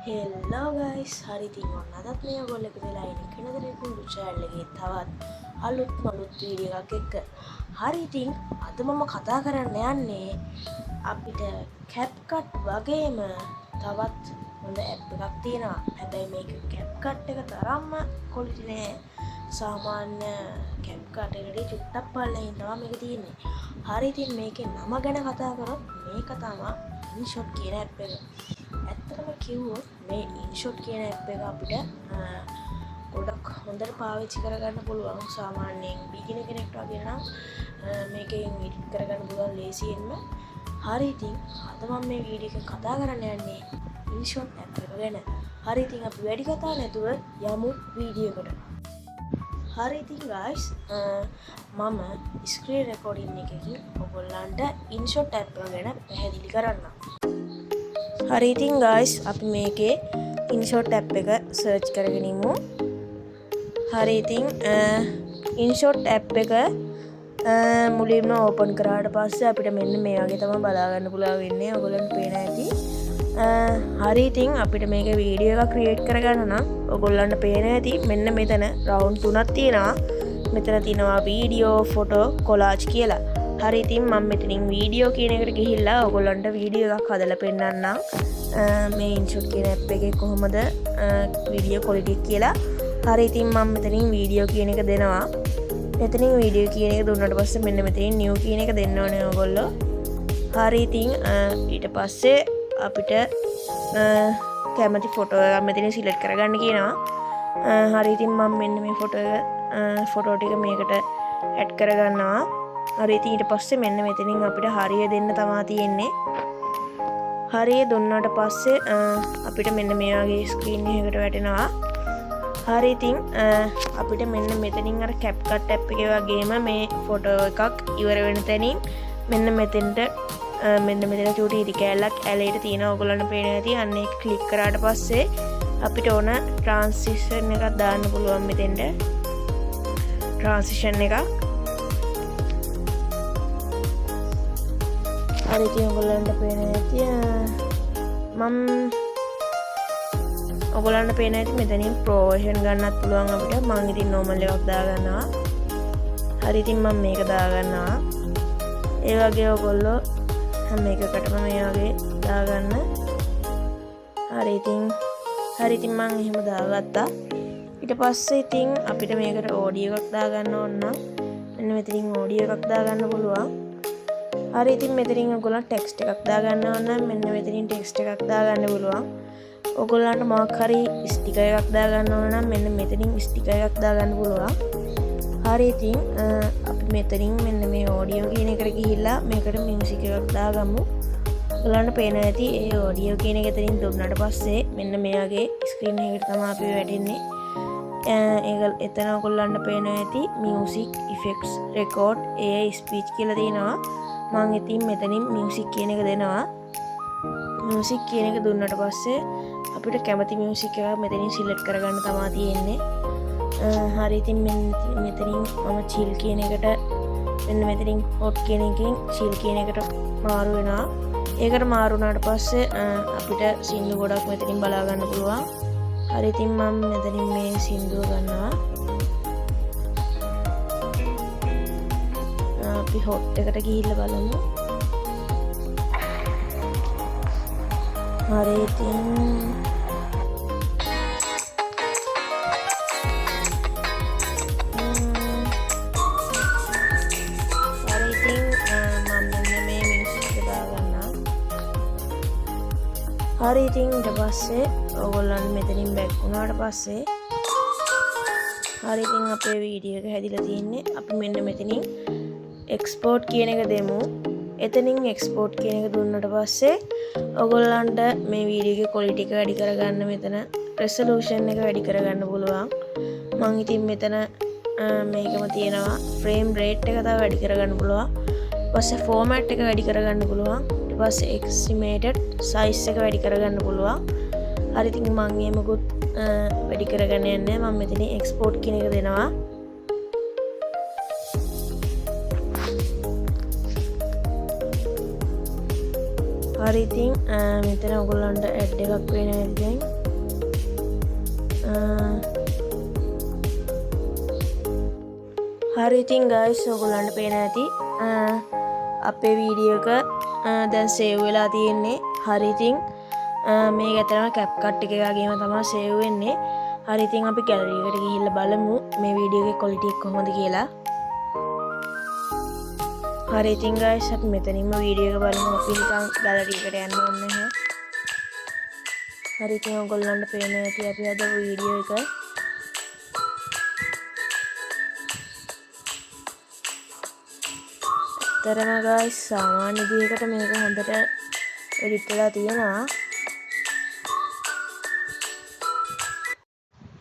හෙල්ලෝ guys, හරි ඉතින් ඔන්න අදත් මේ ඔයගොල්ලෝ එකතු වෙලා ඉන්නේ කෙනදර කුඩු චැනල් එකේ තවත් අලුත්ම අලුත් වීඩියෝ එකක් එක්ක. හරි ඉතින් අද මම කතා කරන්න යන්නේ අපිට CapCut වගේම තවත් හොඳ ඇප් එකක් තියෙනවා. හැබැයි මේක CapCut එක තරම්ම ක්වොලිටි නෑ. සාමාන්‍ය CapCut එකට චුට්ටක් පල්ලෙහින් තමයි මේක තියෙන්නේ. හරි ඉතින් මේකේ නම ගැන කතා කරොත් මේක තමයි InShot කියන ඇප් එක. ඇත්තටම කිව්වොත් මේ InShot කියන ඇප් එක අපිට ගොඩක් හොඳට පාවිච්චි කරගන්න පුළුවන්. සාමාන්‍යයෙන් බිගිනර් කෙනෙක්ට වගේ නම් මේකෙන් එඩිට් කරගන්න පුළුවන් ලේසියෙන්ම. හරි ඉතින් අද මම මේ වීඩියෝ එකෙන් කතා කරන්න යන්නේ InShot app එක ගැන. හරි ඉතින් අපි වැඩි කතා නැතුව යමු වීඩියෝ එකට. හරි ඉතින් ගයිස්, මම ස්ක්‍රීන් රෙකෝඩින් එකකින් ඔයගොල්ලන්ට InShot app එක ගැන පැහැදිලි කරන්නම්. හරි ඉතින් ගයිස්, අපි මේකේ InShot app එක සර්ච් කරගෙන ඉමු. හරි ඉතින් InShot app එක මුලින්ම ඕපන් කරාට පස්සේ අපිට මෙන්න මේ වගේ තමයි බලා ගන්න පුළුවන් වෙන්නේ. ඔයගොල්ලන්ට පේන ඇති. හරි ඉතින් අපිට මේක වීඩියෝ එකක් ක්‍රියේට් කරගන්න නම් ඔයගොල්ලන්ට පේන ඇති මෙන්න මෙතන රවුන්ඩ් තුනක් තියෙනවා. මෙතන තියෙනවා වීඩියෝ, ෆොටෝ, කොලාජ් කියලා. හරි ඉතින් මම මෙතනින් වීඩියෝ කියන එකට ගිහිල්ලා ඔයගොල්ලන්ට වීඩියෝ එකක් හදලා පෙන්නන්නම්. මේ InShot කියන ඇප් එකේ කොහොමද වීඩියෝ ක්වොලිටි එක කියලා. හරි ඉතින් මම මෙතනින් වීඩියෝ කියන එක දෙනවා. මෙතනින් වීඩියෝ කියන එක දුන්නාට පස්සේ මෙන්න මෙතනින් නිව් කියන එක දෙන්න ඕනේ ඔයගොල්ලෝ. හරි ඉතින් ඊට පස්සේ අපිට කැමති ෆොටෝ එකක් මෙතනින් සිලෙක්ට් කරගන්න කියනවා. හරි ඉතින් මම මෙන්න මේ ෆොටෝ එක, ෆොටෝ ටික මේකට ඇඩ් කරගන්නවා. හරි ඉතින් ඊට පස්සේ මෙන්න මෙතනින් අපිට හරිය දෙන්න තමා තියෙන්නේ. හරිය දුන්නාට පස්සේ අපිට මෙන්න මේ වගේ ස්ක්‍රීන් එකකට වැටෙනවා. හරි ඉතින් අපිට මෙන්න මෙතනින් අර CapCut app එකේ වගේම මේ ෆොටෝ එකක් ඉවර වෙන තැනින් මෙන්න මෙතෙන්ට, මෙන්න මෙතන චූටි ඉරි කෑල්ලක් ඇලේට තියෙනවා. ඔයගොල්ලන්ට පේන ඇති. අන්න ඒක ක්ලික් කරාට පස්සේ අපිට ඕන ට්‍රාන්සිෂන් එකක් දාන්න පුළුවන් මෙතෙන්ට. ට්‍රාන්සිෂන් එකක්. හරි ඉතින් ඔයගොල්ලන්ට පේන ඇති, මම ඔයගොල්ලන්ට පේන ඇති මෙතනින් ප්‍රෝ වර්ෂන් ගන්නත් පුළුවන් අපිට. මං ඉතින් නෝමල් එකක් දාගන්නවා. හරි ඉතින් මම මේක දාගන්නවා. ඒ වගේ ඔයගොල්ලෝ හැම එකකටම මේ වගේ දාගන්න. හරි ඉතින් මං එහෙම දාගත්තා. ඊට පස්සේ ඉතින් අපිට මේකට ඔඩියෝ එකක් දාගන්න ඕන නම් මෙන්න මෙතනින් ඔඩියෝ එකක් දාගන්න පුළුවන්. හරි ඉතින් මෙතනින් ඔයගොල්ලන් ටෙක්ස්ට් එකක් දාගන්න ඕන නම් මෙන්න මෙතනින් ටෙක්ස්ට් එකක් දාගන්න පුළුවන්. ඔයගොල්ලන්ට මොකක් හරි ස්ටිකර් එකක් දාගන්න ඕන නම් මෙන්න මෙතනින් ස්ටිකර් එකක් දාගන්න පුළුවන්. හරි ඉතින් අපි මෙතනින් මෙන්න මේ ඔඩියෝ කියන එකට ගිහිල්ලා මේකට මියුසික් එකක් දාගමු. ඔයගොල්ලන්ට පේන ඇති ඒ ඔඩියෝ කියන එක එතනින් දුන්නාට පස්සේ මෙන්න මේ වගේ ස්ක්‍රීන් එකකට තමයි අපි වැටෙන්නේ. ඒක එතන ඔයගොල්ලන්ට පේන ඇති music effects record AI speech කියලා තියෙනවා. මං ඉතින් මෙතනින් මියුසික් කියන එක දෙනවා. මියුසික් කියන එක දුන්නට පස්සේ අපිට කැමති මියුසික් එකක් මෙතනින් සිලෙක්ට් කරගන්න තමා තියෙන්නේ. හරි ඉතින් මෙතනින් මම චිල් කියන එකට මෙන්න මෙතනින් හොට් කියන එකෙන් චිල් කියන එකට මාරු වෙනවා. ඒකට මාරු වුණාට පස්සේ අපිට සින්දු ගොඩක් මෙතනින් බලා ගන්න පුළුවන්. හරි ඉතින් මම මෙතනින් මේ සින්දුව ගන්නවා. අපි හොට් එකට ගිහිල්ලා බලමු. හරි ඉතින් මම මෙන්න මේ මියුසික් එක දාගන්නම්. හරි ඉතින් ඊට පස්සේ ඔයගොල්ලන් මෙතනින් බැක් වුණාට පස්සේ හරි ඉතින් අපේ වීඩියෝ එක හැදිලා තියෙන්නේ. අපි මෙන්න මෙතනින් එක්ස්පෝර්ට් කියන එක දෙමු. එතනින් එක්ස්පෝර්ට් කියන එක දුන්නට පස්සේ ඔයගොල්ලන්ට මේ වීඩියෝ එකේ ක්වොලිටි එක වැඩි කරගන්න මෙතන රෙසලූෂන් එක වැඩි කරගන්න පුළුවන්. මං ඉතින් මෙතන මේකම තියෙනවා. ෆ්‍රේම් රේට් එක තව වැඩි කරගන්න පුළුවන්. ඊට පස්සේ ෆෝමැට් එක වැඩි කරගන්න පුළුවන්. ඊට පස්සේ එස්ටිමේටඩ් සයිස් එක වැඩි කරගන්න පුළුවන්. හරි ඉතින් මං එහෙමකුත් වැඩි කරගන්න යන්නේ නෑ. මං මෙතනින් එක්ස්පෝර්ට් කියන එක දෙනවා. හරි ඉතින් මෙතන ඔයගොල්ලන්ට ඇඩ් එකක් වෙන ඇති දැන්. හරි ඉතින් ගයිස්, ඔයගොල්ලන්ට පේන ඇති අපේ වීඩියෝ එක දැන් සේව් වෙලා තියෙන්නේ. හරි ඉතින් මේක ඇත්තටම CapCut එකේ වගේම තමයි සේව් වෙන්නේ. හරි ඉතින් අපි ගැලරි එකට ගිහිල්ලා බලමු මේ වීඩියෝ එකේ ක්වොලිටි එක කොහොමද කියලා. හරි ඉතින් ගයිස්, අපි මෙතනින්ම වීඩියෝ එක බලමු. අපි නිකන් ගැලරි එකට යන්න ඕනේ නැහැ. හරි ඉතින් ඔයගොල්ලන්ට පේන ඇති අපි හදපු වීඩියෝ එක. ඇත්තටම ගයිස්, සාමාන්‍ය විදිහකට මේක හොඳට එඩිට් වෙලා තියෙනවා.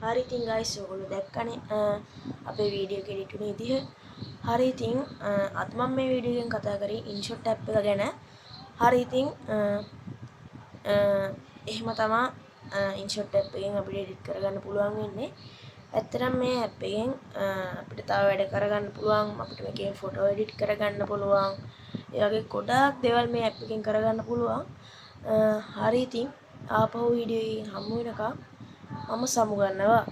හරි ඉතින් ගයිස්, ඔයගොල්ලෝ දැක්කනේ අපේ වීඩියෝ එක එඩිට් වුණ විදිහ. හරි ඉතින් අද මම මේ වීඩියෝ එකෙන් කතා කරේ InShot app එක ගැන. හරි ඉතින් එහෙම තමා InShot app එකෙන් අපිට එඩිට් කරගන්න පුළුවන් වෙන්නේ. ඇත්තටම මේ ඇප් එකෙන් අපිට තව වැඩ කරගන්න පුළුවන්. අපිට මේකෙන් ෆොටෝ එඩිට් කරගන්න පුළුවන්. ඒ වගේ ගොඩාක් දේවල් මේ ඇප් එකෙන් කරගන්න පුළුවන්. හරි ඉතින් ආපහු වීඩියෝ එකකින් හමු වෙනකම් මම සමුගන්නවා.